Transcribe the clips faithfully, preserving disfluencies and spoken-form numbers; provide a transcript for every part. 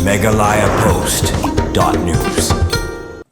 Meghalaya Post dot news.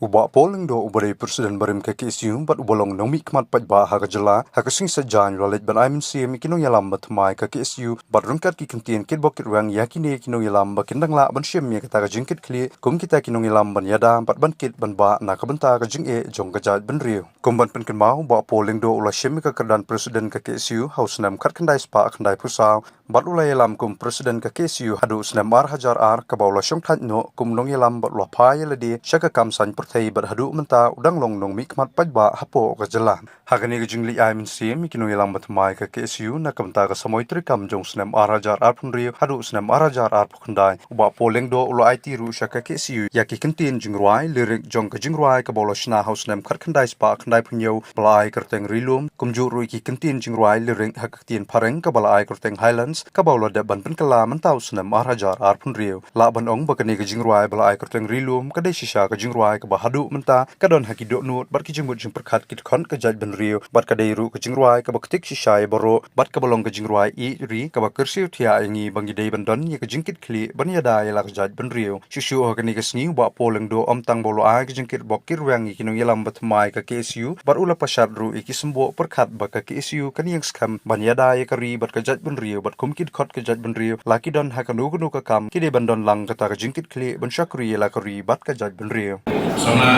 U Bah Paul Lyngdoh, uba dei President barim ka K S U bad uba long nongmihkhmat paidbah ha ka jylla, ha ka sngi Saitjaiñ u la leit ban ai mynsiem ïa ki nongïalam ba thymmai ka K S U bad ryngkat ki kyntien kitbok kitrwiang ïa kine ki nongïalam ba kin dang lah ban shim ïa kata ka jingkitkhlieh kum kita ki nongïalam ban ïada bad ban kit ban bah na ka bynta ka jingeh jong ka jaitbynriew. Kum ban pynkynmaw, u Bah Paul Lyngdoh u la shim ïa ka kyrdan President ka K S U ha u snem khatkhyndai spah khyndaiphew saw bad u la ïalam kum President ka K S U haduh u snem ar hajar ar, kaba u la shongthait noh kum nongïalam bad u la phai ïa lade sha ka kam saiñ pyrthei bad haduh mynta u dang long nongmihkhmat paidbah hapoh ka jylla. Ha kane ka jingleit ai mynsiem ïa ki nongïalam ba thymmai ka K S U na ka bynta ka samoi treikam jong u snem ar hajar arphew hynriew haduh u snem ar hajar arphew khyndai, u Bah Paul Lyngdoh u la aiti ruh sha ka K S U ïa ki kyntien jingrwai, lyric jong ka jingrwai kaba u la shna ha u snem khatkhyndai spah khyndaiphew hynñiew ba la ai kyrteng Ri Lum, kumjuh ruh ïa ki kyntien jingrwai, lyric ha ka ktien Phareng kaba la ai kyrteng Highlands, kaba u la dep ban pynkylla mynta u snem ar hajar arphew hynriew. Lah ban ong ba kane ka jingrwai ba la ai kyrteng Ri Lum ka dei shisha ka jingrwai kaba haduh mynta ka don ha ki dohnud bad ki jingmut jingpyrkhat ki dkhot ka jaitbynriew, bad ka dei ruh ka jingrwai kaba ktik shisha ïa baroh bad kaba long ka jingrwai ïeit ri kaba kyrsiew thiah ïa ngi ba ngi dei ban don ïa ka jingkitkhlieh ban ïada ïa la ka jaitbynriew. Shuh shuh ha kane ka sngi, u Bah Paul Lyngdoh ym tang ba u la ai ka jingkitbok kitrwiang ïa ki nongïalam ba thymmai ka K S U bad u la pynshad ruh ïa ki symboh pyrkhat ba ka K S U kan ïeng skhem ban ïada ïa ka ri bad ka jaitbynriew bad kum ki dkhot ka jaitbynriew, la ki don ha kano kano ka kam, ki dei ban don lang kata ka jingkitkhlieh ban shakri ïa la ka ri bad ka jaitbynriew. Samla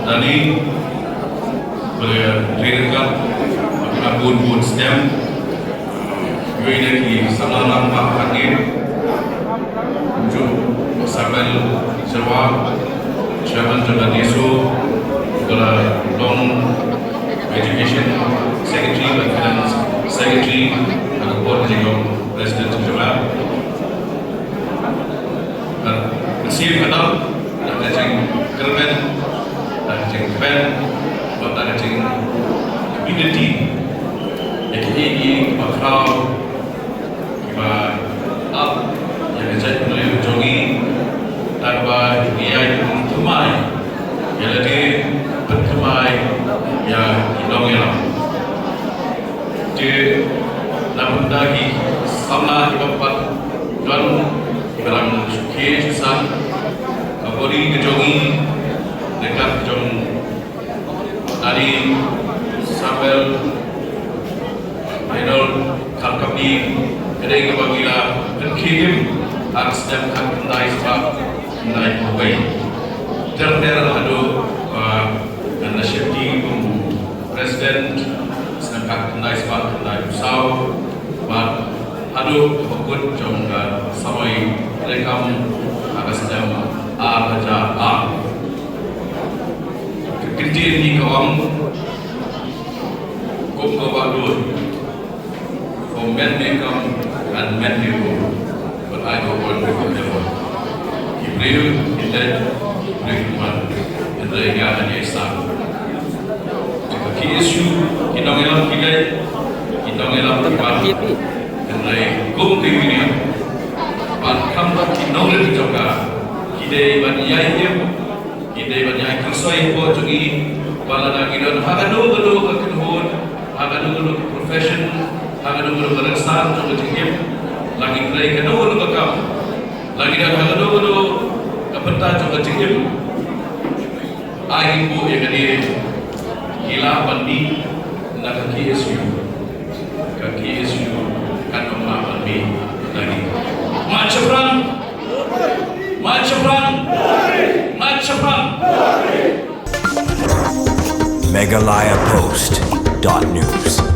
Dani, Ri Ryngkat, ha bun bun snem. Iwei na ki samla rangbah hangne, kumjuh Samuel Sherwa, Chairman jong ka NESO, uba la long Education Secretary bad Finance Secretary ha ka por ka jinglong President jong ka jylla. Ka siem ka dap da ka jingkyrmen, da ka jingkmen bad da ka jingkmie lynti ïa kiei kiei kiba khraw, kiba ap ïa ka jaitbynriew jong ngi, da kaba ngi ïai pynthymmai ïa lade, pynthymmai ïa ki nongïalam. Te na bynta ki samla kiba pat don kiba dang shu khie shu san, ka body ka jong ngi, ryngkat jong Dani, Samuel, Reynold, Kharkapni, ka dei kaba ngi la pynkhie im ha ka snem khatkhyndai spah khyndaiphew wei. Ter ter haduh ba ngan da shim kti kum President snem khatkhyndai spah khyndaiphew saw, bad haduh kaba kut jong ka samoi treikam ha ka snem ar hajar ar. Ka ktien ngi ka ong, kum ka Wah Lut, for men may come and men may go, but I don't want to go there. Ki briew kin leit, ki briew kin wan, hynrei nga ngan ïai sah. Ka K S U, ki nongïalam ki leit, ki nongïalam ki wan, hynrei kum ka union, bad kham bad ki nongrim jong ka, ki dei ban ïai im, ki dei ban ïai kynsan hapoh jong ngi, ba lada ngi don ha kano kano ka kynhun, ha kano kano ka profession, ha kano kano ka rynsan jong ka jingim, la ngi trei kano kano ka kam, la ngi don ha kano kano ka bynta jong ka jingim, ai ngi buh ïa kane, ngi lah ban mih na ka K S U. Ka K S U kan ym lah ban mih na ngi. Mait shaphrang! Mait shaphrang! Mait shaphrang! Meghalaya Post dot news.